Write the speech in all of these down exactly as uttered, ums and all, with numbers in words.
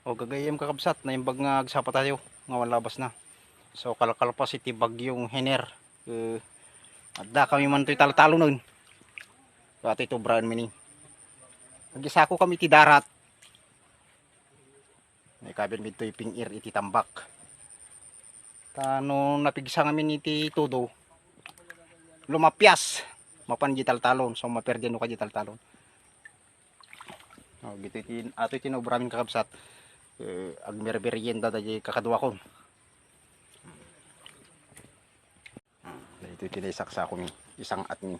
O, gagayyem, kakabsat, naimbag nga agsapa tayo, nga awan labasna. So, kalkalpas iti bagyong Hener, eh, adda kami man toy taltalonen. Ato iti obraenmi ni. Agisako kami iti darat. Naikabin mi ditoy ping-ir iti tambak. Ta no napigsa ngamin iti tudo, lumapias. Mapan di taltalon, so maperdi no ka di taltalon. O, ditoy ti, ato iti naobramin, kakabsat. Eh, agmerberienda dagiti kakaduakon. Daytoy ti naisaksakomi, isang-atmi.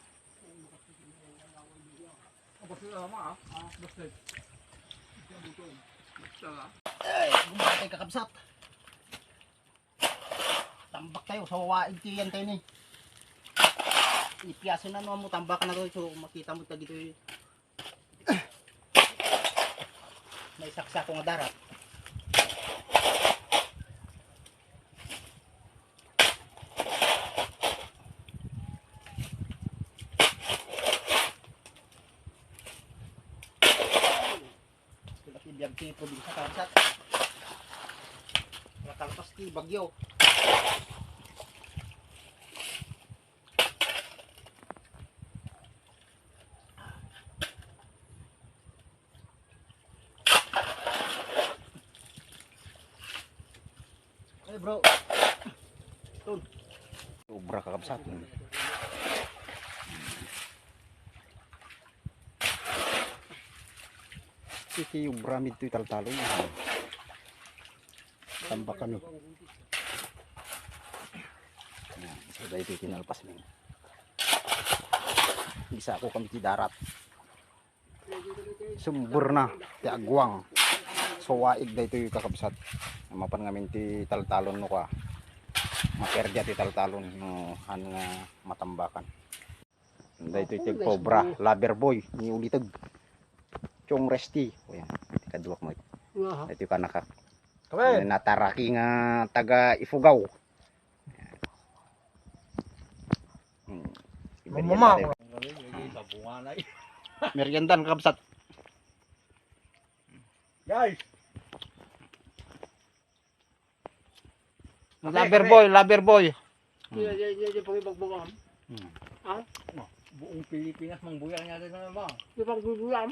Ay, gumapay, kakabsat. Tambak tayo, sa wawaig ti yan tayo ni. Ipiasin na no mo, tambak na to, so makita mo tagito yung may saksako nga darat. Wala ti biag ti probinsya, kabsat. Nakalpas ti bagyo. Hey, bro. Tol. Obra, kakabsat. Iti obra mi ditoy taltalon. Tambak kami. Ayan, so, daytoy kinalpas mi. Isako kami ti darat. Sumbor na ti agwang. So, waig daytoy, kakabsat. Mapan ngamin ti taltalon no ka. Maperdia ti taltalon no han nga matambakan. Daytoy ti cobra, lover boy, ni Uliteg. Chong Resty. O, yan. Ti kaduak mo. Aha. Daytoy kanakak. Kami. Nataraki nga taga Ifugao. Hmm. Mama. Meriendan, kabsat. Guys. Lover boy, lover boy. Iya, iya, iya, iya, pangibagbagan. Hmm. Ah? Oh, buong Pilipinas, mangbuya niya rin naman ba? Di pagbubuyan?